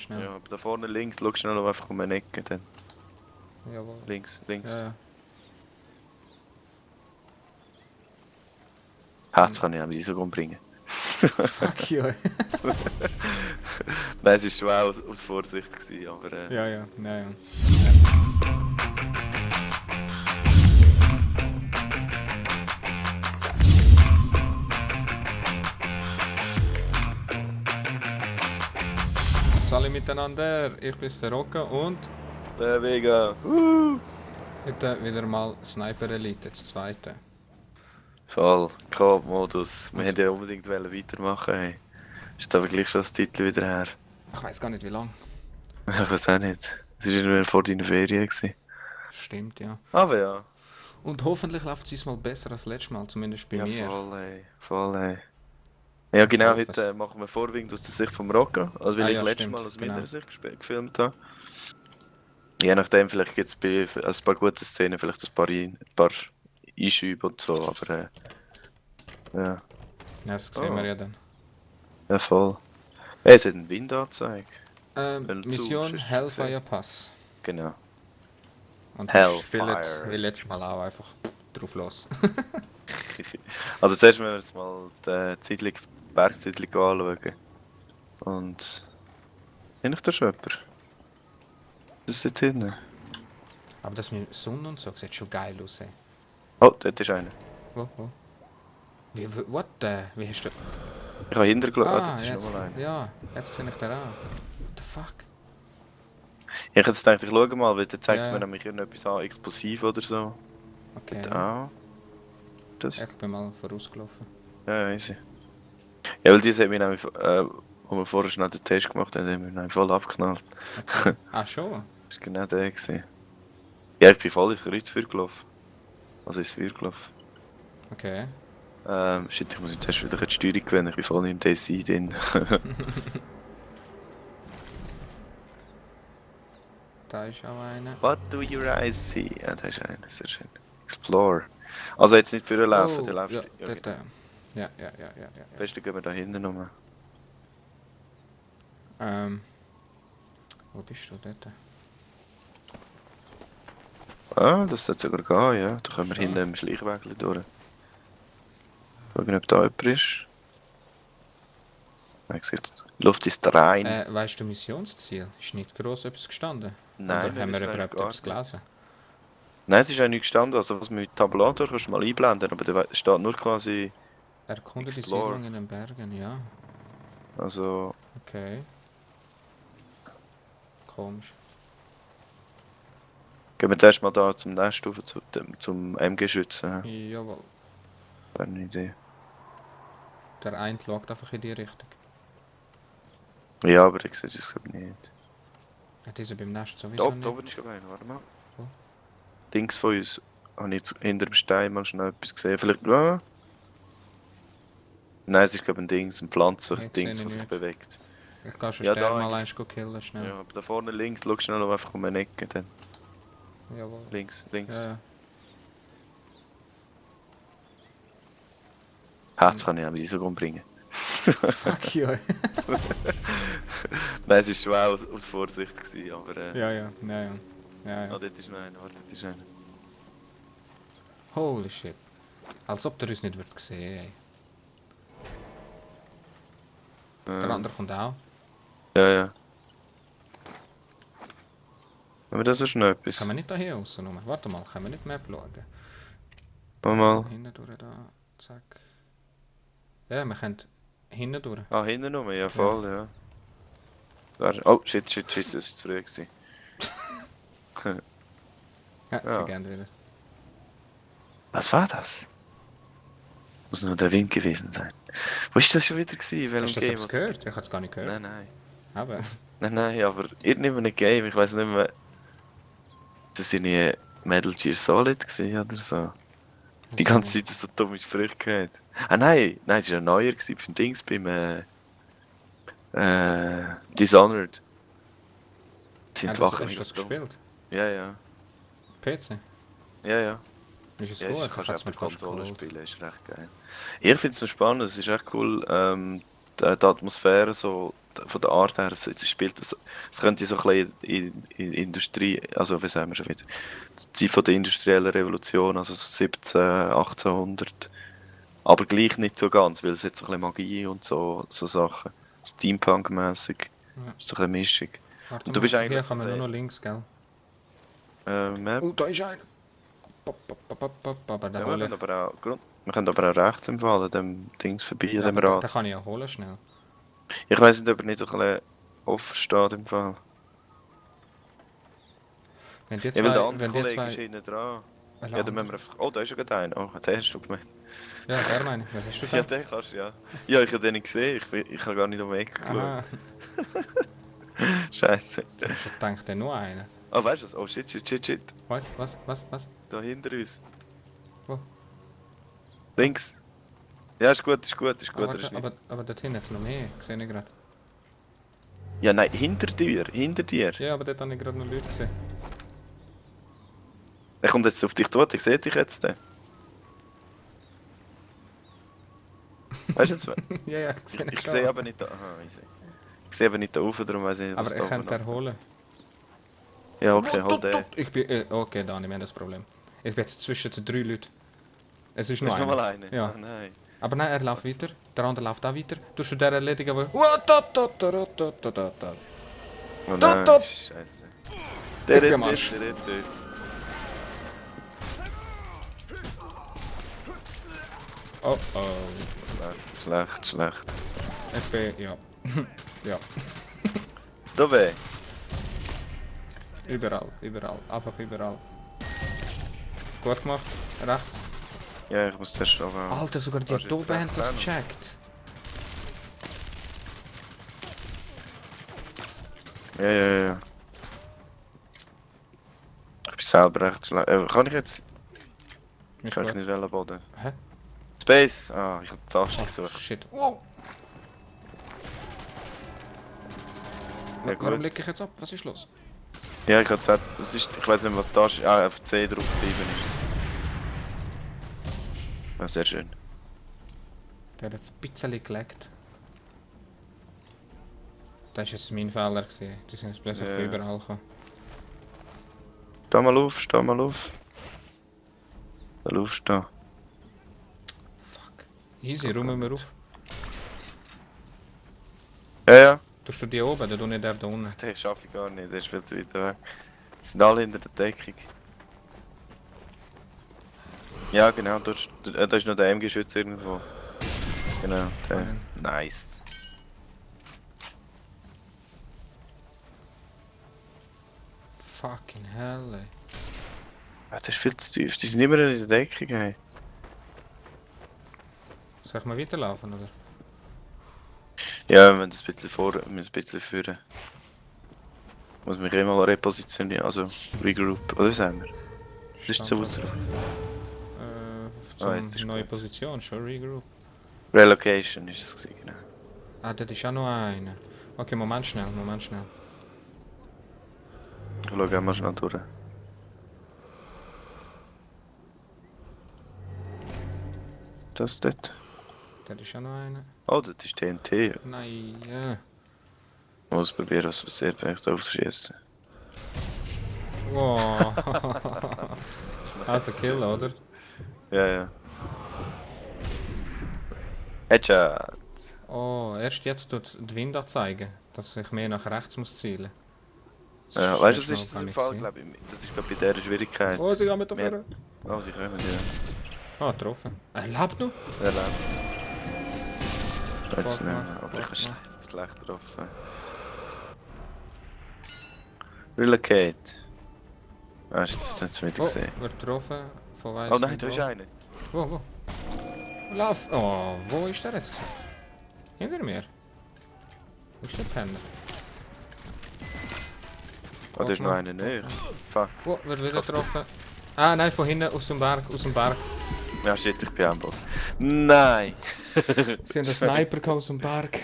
schnell. Ja, aber da vorne links, schau schnell noch einfach um eine Ecke dann. Jawohl. Links. Ja, ja. Das kann ich auch nicht so umbringen. Fuck you. Nein, es war schon auch aus Vorsicht gewesen, aber Ja, ja, ja, ja. Salut miteinander, ich bin der Rocca und Vega. heute wieder mal Sniper Elite, das zweite. Voll, Coop-Modus. Wir Und- hätten ja unbedingt weitermachen. Hey. Ist jetzt aber gleich schon das Titel wieder her. Ich weiß gar nicht wie lang. Ich weiß auch nicht. Es war irgendwie vor deiner Ferien gewesen. Stimmt, ja. Aber ja. Und hoffentlich läuft es diesmal besser als letztes Mal, zumindest bei Ja, mir. voll, ey. Voll, ey. Ja, genau, hoffe heute es. machen wir vorwiegend aus der Sicht vom Rocca. Also, weil Ah ich ja, letztes stimmt, Mal aus genau. meiner Sicht gefilmt habe. Je nachdem, vielleicht gibt es bei ein paar gute Szenen, vielleicht ein paar Einschübe und so, aber ja. Ja, das sehen wir ja dann. Ja, voll. Hey, es hat einen Windanzeige. Mission Hellfire Pass. Genau. Und Hellfire. spielt wie letztes Mal auch einfach drauf los. Also zuerst müssen wir jetzt mal die Bergsiedlung anschauen. Und... Hinter da schon jemand? Das ist dort hinten. Aber das mit Sonne und so sieht schon geil aus. Ey. Oh, dort ist einer. Wo? What the? Wie hast du... Ich habe hinter geschaut. Ah, Dort ist jetzt, nochmal einer. ja, jetzt sehe ich den auch. What the fuck? Ich hätte jetzt gedacht, ich schaue mal, weil dann zeigt es Ja, mir ja. nämlich irgendetwas an, explosiv oder so. Okay. Dort auch. Das? Ich bin mal vorausgelaufen. Ja, easy. Ja, weil diese hat mich nämlich, wo wir vorher schnell den Test gemacht haben, haben wir mich voll abgeknallt. Okay. Ah, schon? Das war genau der gewesen. Ja, ich bin voll ins Kreuzfeuer gelaufen. Also ins Feuer gelaufen. Okay. Shit, ich muss im Test wieder die Steuerung gewinnen, ich bin voll im DSI drin. Da ist auch einer. What do your eyes see? Ja, da ist einer, sehr schön. Explore. Also jetzt nicht für laufen, Oh, der läuft. ja, Ja, dort, genau. ja. Besten gehen wir da hinten nochmal. Wo bist du dort? Ah, das sollte sogar gehen, ja. Da können wir Schon. hinten im Schleichweg durch. Schauen, ob da jemand ist. Wie gesagt, die Luft ist rein. Weißt du Missionsziel? Ist nicht gross etwas gestanden? Nein, Oder haben wir wissen überhaupt gar etwas nicht. gelesen? Nein, es ist auch nicht gestanden. Also was mit Tabulator kannst du mal einblenden, aber da steht nur quasi Erkunde die Explore. Siedlung in den Bergen, ja. Also Okay. Komisch. gehen wir zuerst mal da zum nächsten Stufe, zum MG-Schützen. Jawohl. Wäre eine Idee. Der eine schaut einfach in die Richtung. Ja, aber ich sehe das glaube ich nicht. Ja, diese beim Nest Da sowieso oben nicht. ist glaube ich einer, warte mal. Wo? Links von uns habe ich jetzt hinter dem Stein mal schnell etwas gesehen. Vielleicht. Ah. Nein, es ist glaube ich ein Dings, ein Pflanzen, Jetzt Dings, sehe ich was sich nicht. bewegt. Ich kann schon Ja, Stern da mal eigentlich. eins killen, schnell. Ja, aber da vorne links, schau schnell noch einfach um eine Ecke. Dann. Jawohl. Links. Ja, ja. Das kann ich auch nicht so umbringen. Fuck you. Nein, es war schon auch aus Vorsicht gewesen, aber ja. dort ist noch einer, warte, dort ist einer. Holy shit. Als ob der uns nicht wird sehen. Ey. Der andere kommt auch. Ja. Haben wir da so schnell etwas? Können wir nicht da hier raus? Warte mal, können wir nicht die Map schauen? Mal. Hinten durch da, zack. Ja, wir können hinten durch. Ah, hinten rum, ja voll, ja. Oh, shit, das war zu früh gewesen. Ja, Ja. sehr gerne wieder. Was war das? Muss nur der Wind gewesen sein. Wo ist das schon wieder gewesen? Welchem Hast du das Game? jetzt gehört? Ich habe es gar nicht gehört. Nein. Aber, Nein, aber irgendein Game, ich weiß nicht mehr. Das sind nie Metal Gear Solid gewesen oder so. Die ganze Zeit so dumme Sprüche gehört. Ah nein, es war ein neuer gewesen, beim Dings, beim Dishonored. Sind die Wachen hast du das gespielt? Ja. PC? Ja. Ist es Ja, gut? kannst Ich hab's du mir auf fast Konsole geholt. spielen, ist recht geil. Ich finde es noch spannend, es ist echt cool. die Atmosphäre so von der Art her, es spielt das, es könnte so ein bisschen in Industrie, also wie sagen wir schon wieder, die Zeit von der industriellen Revolution, also so 17, 1800, aber gleich nicht so ganz, weil es hat so ein bisschen Magie und so Sachen, Steampunk-mäßig, Ja. so ein bisschen Mischung. Warte Und du mal, bist hier eigentlich kann man so nur ein noch links, gell? Map. Oh, da ist einer! Aber den Ja, wir hole ich. können aber auch, wir können aber auch rechts im Fall an dem Dings vorbei, an Ja, dem aber den Rad. kann ich ja holen schnell. Ich weiß nicht, ob er nicht so ein bisschen offen steht im Fall. Wenn die Ja, weil der zwei, andere wenn die Kollege ist zwei... hinten dran. Welcher Ja, dann müssen andere? wir einfach... Oh, da ist ja gerade einer. Oh, den hast du gemeint. Ja, der meine ich. Was hast du Ja, da? den kannst du, ja. Ja, ich habe den nicht gesehen. Ich habe gar nicht um die Ecke geschaut. Aha, Scheiße. jetzt habe ich schon gedacht, der nur einer. Oh, weißt du was? Oh, shit. Was? Da hinter uns. Wo? Links. Ja, ist gut. Ah, Er ist warte, nicht. aber dort hinten jetzt noch mehr. Ich sehe nicht gerade. Ja, nein, hinter dir. Ja, aber dort habe ich gerade noch Leute gesehen. Er kommt jetzt auf dich tot. Ich sehe dich jetzt. Weißt du jetzt? Ja, ich sehe Ich schon. sehe aber nicht da. Aha, ich sehe. Ich sehe aber nicht da rauf, darum weiß ich nicht, was Aber da ich könnte oben den holen. Ja, okay, hol den. Ich bin... okay, Dani, wir haben das Problem. Ich bin jetzt zwischen den 3 Leuten. Es ist Ist nur noch einer. mal eine? Ja. Oh, nein. Aber nein, er läuft weiter. Der andere läuft auch weiter. Du schon der erledigen, wo... Oh Tot, nein, tot. scheiße. Ich bin am Arsch. Oh oh. Schlecht. Ich bin... ja. Ja. Da weh. Überall. Einfach überall. Gut gemacht. Rechts. Ja, ich muss zuerst oben. Alter, sogar die Kannst du Adobe haben rechts das auch noch? gecheckt. Ja. Ich bin selber recht schlecht. Kann ich jetzt? Ist Kann ich gut. nicht wollen Boden. Hä? Space! Ah, ich hab die Taste Oh, gesucht. shit. Wow. Ja, Warum gut. lege ich jetzt ab? Was ist los? Ja, ich hab gesagt, was ist. Ich weiß nicht, was da ist. Ah, auf C drauf bleiben ist es. Ja, sehr schön. Der hat jetzt ein bisschen geleckt. Das war jetzt mein Fehler. Gewesen. Die sind jetzt plötzlich Ja. von überall gekommen. Steh mal auf. Da laufst du da. Fuck. Easy, räumen wir auf. Ja. Tust du die oben, dann tue ich der da unten. Den schaffe ich gar nicht, der ist viel zu weit weg. Die sind alle hinter der Deckung. Ja, genau, da ist noch der MG-Schütze irgendwo. Genau, der. Fein. Nice. Fucking hell, ey. Ah, das ist viel zu tief, die sind immer in der Deckung, hey. Soll ich mal weiterlaufen, oder? Ja, wir müssen ein bisschen führen. Muss mich mal repositionieren, also regroup, oder was sagen wir? Das ist zu Standort. Ah, jetzt ist Zum neue gut. Position, schon regroup. Relocation ist es gewesen, genau. Ah, das ist auch noch einer. Okay, Moment schnell. Ich schaue mal schnell durch. Das dort. Das ist auch noch einer. Oh, das ist TNT. Nein, Ich muss probieren, was passiert, wenn ich da aufschieße. Wow. Also Kill, oder? Ja. Headshot! Oh, erst jetzt tut die Wind anzeigen, dass ich mehr nach rechts muss zielen. Ja, weißt du, das schnell ist das gar im nicht Fall, gesehen. glaube ich. Das ist, glaube ich, bei dieser Schwierigkeit. Oh, sie gehen mit da Mehr- vorne. Oh, sie kommen, ja. Ah, getroffen. Er lebt noch? Der lebt. Jetzt Warte nicht mal, mehr, aber ich habe warte scheiße schlecht getroffen. Relocate. Ah, ist das nicht so Oh, gesehen? wird getroffen. Von weiss Oh nein, nicht da ist wo. einer. Wo? Lauf! Oh, wo ist der jetzt? Gewesen? Hinter mir. Wo ist der Penner? Oh, da ist noch einer näher. Fuck. Oh, wird wieder Kraft. getroffen. Ah, nein, von hinten aus dem Berg. Ja, shit, ich bin am Boden. Nein! Sie haben einen Sniper gehabt aus dem Berg.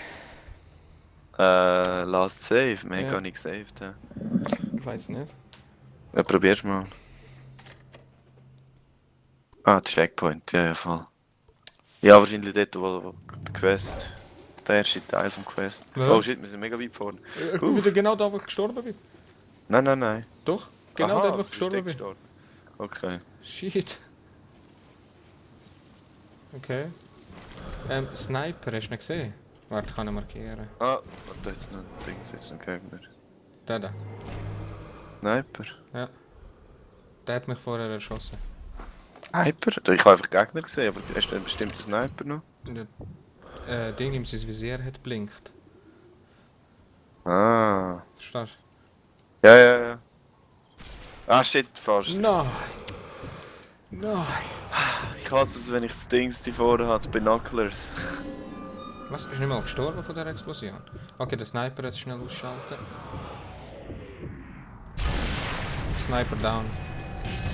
Last Save. Wir haben Ja. gar nicht gesaved. Ja, Ich weiß nicht. ja probier's mal. Ah, Checkpoint. Ja, voll. Ja, wahrscheinlich dort, wo die Quest. der erste Teil vom Quest. Ja. Oh shit, wir sind mega weit vorne. Ich bin wieder genau da, wo ich gestorben bin. Nein. Doch, genau Aha, dort, wo ich du bist gestorben bin. gestorben. Okay. Shit. Okay. Sniper, hast du nicht gesehen? Warte, kann ich markieren. Ah, da jetzt noch ein Ding, jetzt noch ein Gegner. Der da. Sniper. Ja. Der hat mich vorher erschossen. Sniper? Ich habe einfach Gegner gesehen, aber hast du einen bestimmten Sniper noch? Und der Ding ihm sein Visier hat blinkt. Ah. Verstehst Ja. Ah shit, fast. du? Nein! Nein! Ich hasse es, wenn ich das Ding vorne habe, das Binoculars. Was? Ist nicht mal gestorben von der Explosion? Okay, der Sniper jetzt schnell ausschalten. Sniper down.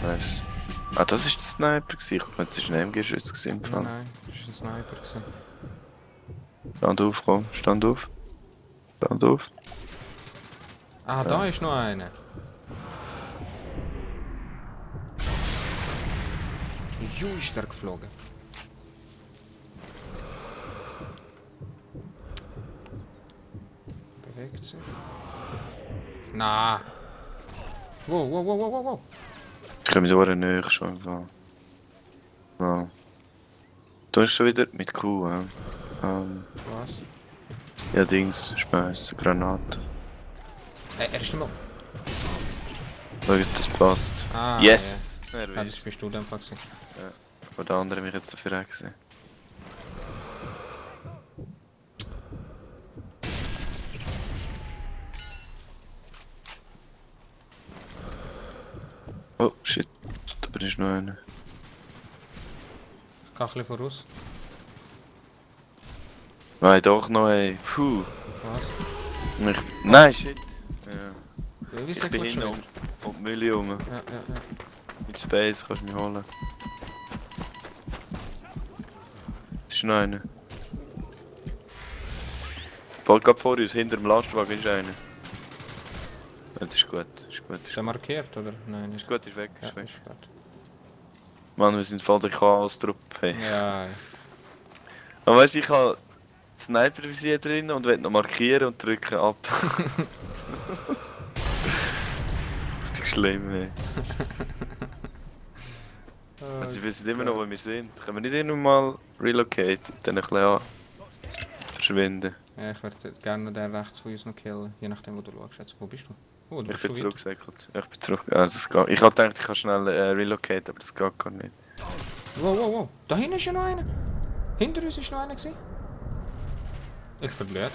Nice. Ah, das ist der Sniper gewesen. Ich hoffe, es war ein MG-Schütze gewesen im Fall. Nein, das war ein Sniper. Gewesen. Stand auf, komm. Stand auf. Stand auf. Ah, da ist noch einer. Ju, ist der geflogen. Bewegt sich. Na. Wow. Ich komme da näher schon im Fall. Wow. Du hast schon wieder mit Q, Was? ja, Dings, schmeißen, Granate. Er ist nicht mal. Schau, ob das passt. Ah, Yes! Ja, Ja, das bist du dann gewesen. aber der andere mich jetzt dafür auch gesehen. Oh shit, da bin ich noch einer. Ich gehe ein bisschen voraus. Nein, doch noch ey. Puh. Was? Nein, shit. Ja. Wie Ich sagt bin man schon hinten wieder? um die Mülle rum. Ja. Mit Space kannst du mich holen. Das ist noch einer. Voll gerade vor uns, hinter dem Lastwagen ist einer. Ja, das ist gut, Ist der markiert oder? Nein, nicht. Ist gut, ist weg, Ja, ist weg. ist gut. Mann, wir sind voll der Chaos-Truppe. Hey. Ja. Aber weißt du, ich habe Sniper-Visier drin und will noch markieren und drücken ab. Richtig schlimm, ey. Also, wir wissen immer noch, wo wir sind. Können wir nicht irgendwann mal relocate und dann ein bisschen verschwinden? Ja, ich würde gerne den rechts von uns noch killen, je nachdem wo du schaust. Jetzt, wo bist du? Oh, du Ich bist bin schon weit. zurückgesäckelt. Ich bin zurück. Ah, das geht. Ich habe gedacht, ich kann schnell relocate, aber das geht gar nicht. Wow. Da hinten ist ja noch einer. Hinter uns ist noch einer gewesen. Ich verblöde.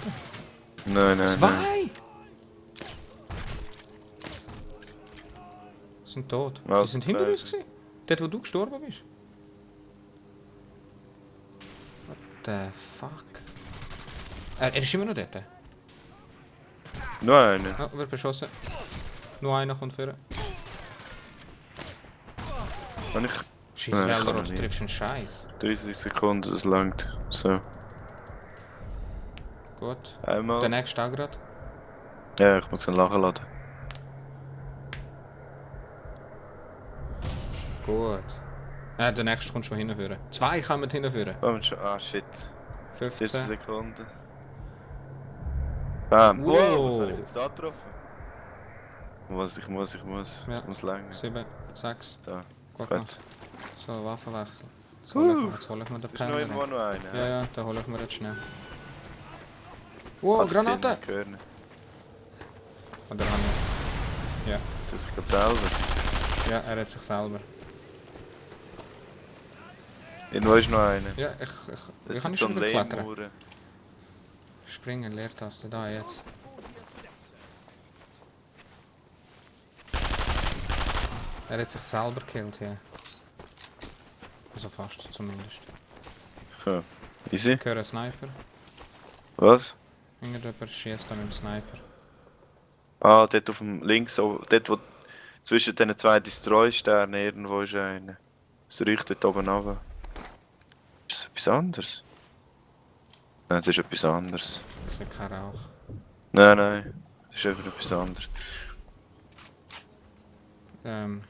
Nein. Zwei! Sind tot. Die Was? sind hinter Zwei? uns gewesen. Dort, wo du gestorben bist. What the fuck? Er ist immer noch dort. Nur einer. Oh, wird beschossen. Nur einer kommt vor. Kann ich Scheiß Nein, Wälder, kann er du nicht. triffst einen Scheiß. 30 Sekunden, das langt. So. Gut. Einmal. Der nächste auch gerade. Ja, ich muss ihn laden. Gut. Der nächste kommt schon hinführen. Zwei kommen hinführen. Oh, schon. Ah, shit. 15. 40 Sekunden. Bam. Wow. Wow, was habe ich jetzt da getroffen? Ich muss. Ja. Ich muss länger. 7, 6. Da. Gut noch. Gut. So, Waffenwechsel. Jetzt hol ich mir den Ist noch irgendwo Pendel. noch einer? Ja, da hol ich mir jetzt schnell. Wow, Granate! Gehören. Oder habe ich? Ja. Das ist gerade selber. Ja, er hat sich selber. Irgendwo ist noch einer. Ja, ich Das kann ist nicht so schon ein wieder klettern. Lehmauer. Springen, Leertaste, da jetzt. Er hat sich selber gekillt hier. Also fast zumindest. Ja. Easy. Ich höre einen Sniper. Was? Irgendjemand schießt da mit dem Sniper. Ah, dort auf dem links, dort wo zwischen diesen zwei Destroy-Sternen irgendwo ist einer. Es leuchtet oben runter. Ist das etwas anderes? Nein, das ist etwas anderes. Ich sehe keinen Rauch. Nein, das ist einfach etwas anderes. Gehen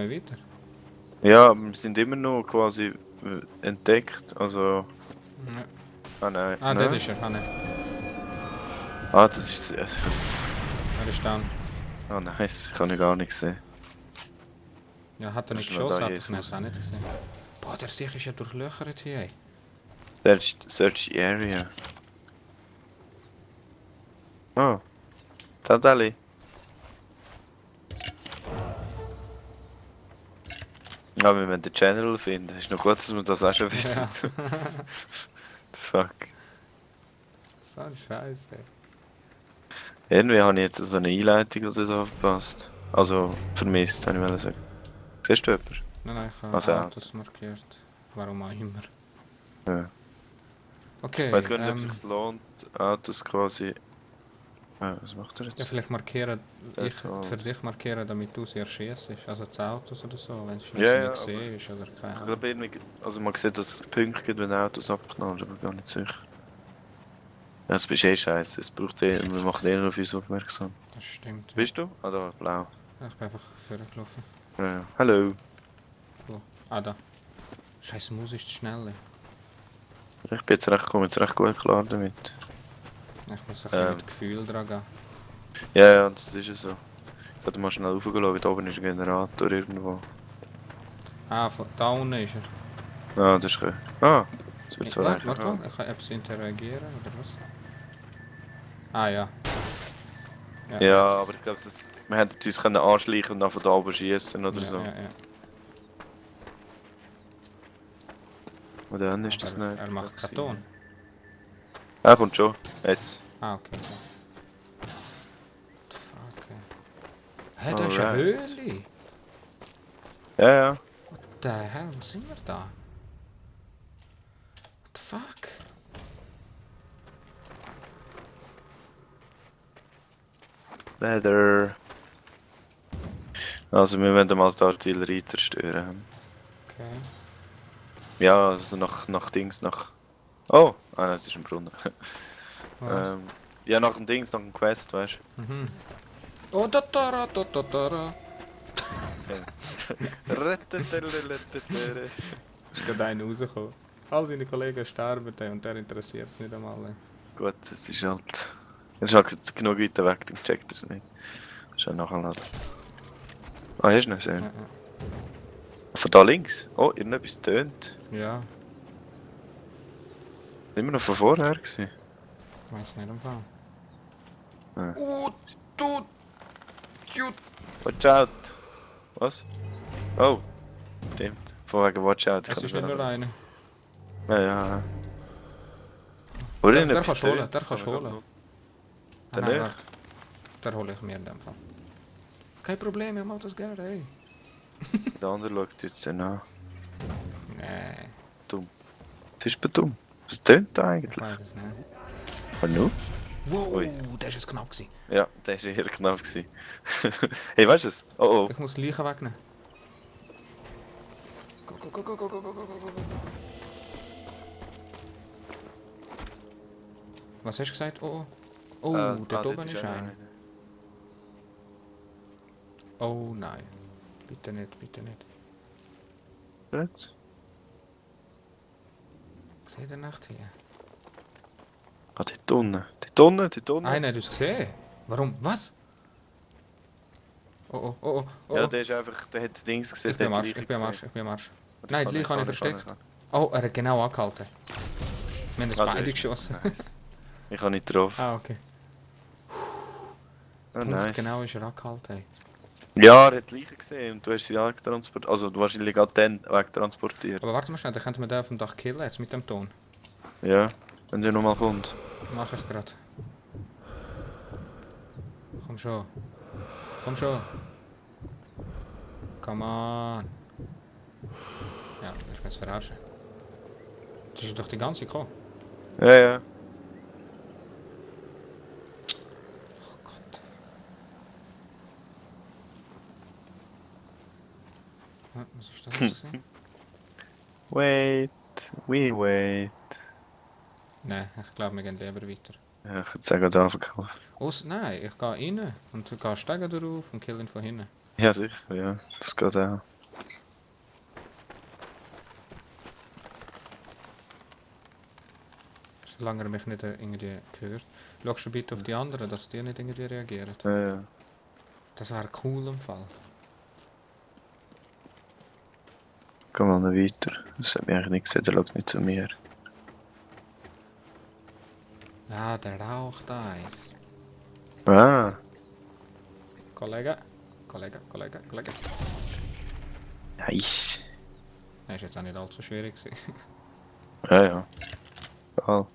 wir weiter? Ja, aber wir sind immer noch quasi entdeckt. Also. Ja. Ah nein. Ah, nein. dort ist er. Ah, nein. Ah, das ist. Er ist down. Ah nice, ich habe ihn gar nicht gesehen. Ja, hat er Das nicht ist noch da, geschossen, aber ich habe Jesus. es auch nicht gesehen. Boah, der Sicht ist ja durchlöchert hier. Ey. Search the area. Oh, Tadali. Ja, wir müssen den General finden. Ist noch gut, dass wir das auch schon wissen. Ja. The fuck. So ein Scheiß, ey. Irgendwie habe ich jetzt so eine Einleitung oder so verpasst. Also vermisst, habe ich wollte sagen. Siehst du jemanden? Nein, nein, ich habe Also, Autos markiert. Warum auch immer. Ja. Okay, Ich weiß gar nicht, ob es sich lohnt, Autos quasi. Was macht er ja, jetzt? vielleicht markieren, ich Dort für dich markieren, damit du sie erschießt. Also die Autos oder so, wenn Ja, sie ja, nicht aber gesehen ist oder keine ich Ahnung. glaube irgendwie, also man sieht, dass es Punkte gibt, wenn Autos abknallen, aber gar nicht sicher. Ja, das bist eh scheiße, es braucht eh, wir machen eh auf uns aufmerksam. Das stimmt, ja. Bist du? Ah, da, blau. Ich bin einfach vorgelaufen. Ja, ja. Hallo. Wo? Ah, da. Scheiß Maus ist zu schnell. Ey. Ich bin jetzt recht, komme jetzt recht gut klar damit. Ich muss ein bisschen mit Gefühl dran gehen. Ja, ja, das ist ja so. Ich werde mal schnell raufschauen, da oben ist ein Generator irgendwo. Ah, da unten ist er. Ah, das ist gut. Ah, das wird zwar Warte, eigentlich warte, ich kann etwas interagieren, oder was? Ah, ja. Ja, jetzt. aber ich glaube, wir hätten uns können anschleichen und dann von da oben schießen oder Ja, so. ja, ja. Und dann ist Aber das nicht. er macht keinen Ton. Ah, kommt schon. Jetzt. Ah, okay. What the fuck, ey. Hä, da ist eine Alright. Höhle. Ja, ja. What the hell, wo sind wir da? What the fuck? Leather. Also wir wollen mal die Artillerie zerstören. Okay. Ja, also nach Dings, nach... Oh! Ah, nein, das ist ein Brunnen. Was? Ja, nach dem Dings, nach dem Quest, weißt Mhm. Oh, da. du. Ist gerade einer rausgekommen. All seine Kollegen sterben und der interessiert es nicht einmal. Ey. Gut, es ist halt... Er ist halt genug weit weg, dann checkt er es nicht. Schon nachladen. Ah, hier ist noch schön. Ja, Von da links? Oh, irgendetwas tönt. ja. Immer noch von vorher gewesen. Weiß nicht im Fall. Ah. Oh, du. Watch out! Was? Oh! Stimmt. Von wegen Watch out. Es ist nicht nur einer. Ja, ja. Oder Der kannst du holen, der kannst du holen. Ah, Der nein, nicht? warte. Der hole ich mir in dem Fall. Kein Problem, ich mach das gerne, ey. Der andere schaut jetzt an. Nee, Was ist bei dumm? Was tönt da ich eigentlich? weiß es nicht. Und nu? Wow, Ui. der ist jetzt knapp gewesen. Ja, der war eher knapp gewesen. Hey, weißt du es? Oh oh. Ich muss die Leichen wegnehmen. Go. Was hast du gesagt? Oh, oh. Oh, dort oben ist einer. Oh nein. Bitte nicht, bitte nicht. Jetzt? Seht ihr nicht hier? Ah, dort unten. Dort unten, dort unten. Einer hat es gesehen. Warum? Was? Oh. Ja, der ist einfach, der hat Dings gesehen. Ich bin am der hat Arsch, die ich bin am Leiche Arsch, ich bin am Arsch. gesehen. Nein, die Leiche habe ich versteckt. Oh, er hat genau angehalten. Wir haben das beide geschossen. Nice. Ich habe nicht getroffen. Ah, okay. Oh, Punkt nice. genau ist er angehalten. Ey. Ja, er hat die Leiche gesehen und du hast sie wegtransportiert. Also du wahrscheinlich gerade dann wegtransportiert. Aber warte mal schnell, dann könnte man den auf dem Dach killen, jetzt mit dem Ton. Ja, wenn der nochmal kommt. Mach ich gerade. Komm schon. Komm schon. Come on. Ja, ich bin jetzt verarschen. Das ist doch die ganze gekommen. Ja, ja. Oh Gott. Was ist das jetzt? gewesen? Wait, we wait. Nein, ich glaube, wir gehen lieber weiter. Ja, ich würde sagen, da verkaufen. Nein, ich gehe rein und gehe Stegen drauf und kill ihn von hinten. Ja, sicher, ja. Das geht auch. Solange er mich nicht irgendwie hört. Schaust du bitte auf die anderen, dass die nicht irgendwie reagieren. Ja, ja. Das wäre cool im Fall. Geh mal noch weiter. Das hat mich eigentlich nicht gesehen, der schaut nicht zu mir. Ja, der raucht Eis. Ah, Kollege. Kollege, Kollege, Kollege. nice. Das ist jetzt auch nicht allzu schwierig gewesen. Ja, ja. Voll.